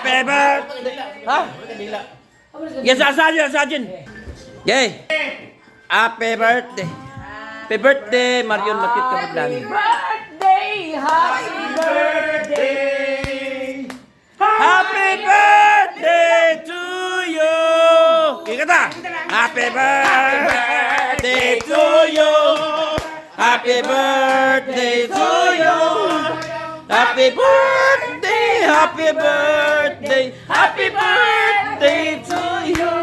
Happy birthday. Ha? Yes, asa asa Jin. Yay. Happy birthday. Happy birthday, Marion Makit Kabudlan. Birthday! Happy birthday! Happy birthday to you. Ikata. Happy birthday to you. Happy birthday to you. Happy birthday, happy birthday, happy birthday to you.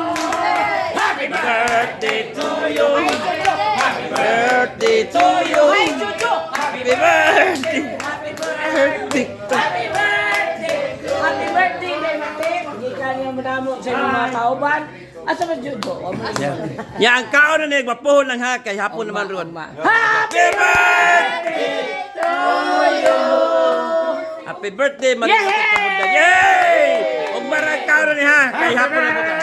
Happy birthday to you. Happy birthday to you. Happy birthday. Happy birthday! Happy Happy birthday! Happy birthday, Day Mate! Gikan nga madamo sa inyong mga kauban. Asa ba Jojo? Ya, ang kaon na niya, gwapuhon lang ha, kay hapon naman ron. Happy Happy birthday to you! Happy birthday, Maria Yay! Yay! Ug marang kaon na niya ha, kay hapon naman ron.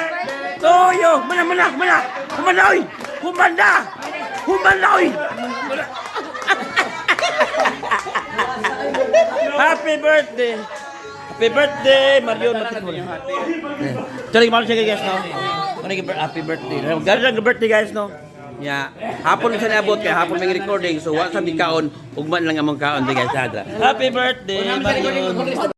To you! Mana, mana, mana! Humana, oy! Humana! Humana, oy! Happy birthday! Happy birthday, Marion Matikul. Sorry, malo siya guys, no? Ano yung happy birthday? Gano'n lang birthday guys, no? Yeah. Hapon siya niabot kay hapon may recording so wa sa mi kaon, ugma lang among kaon di guys. Happy birthday, Marion.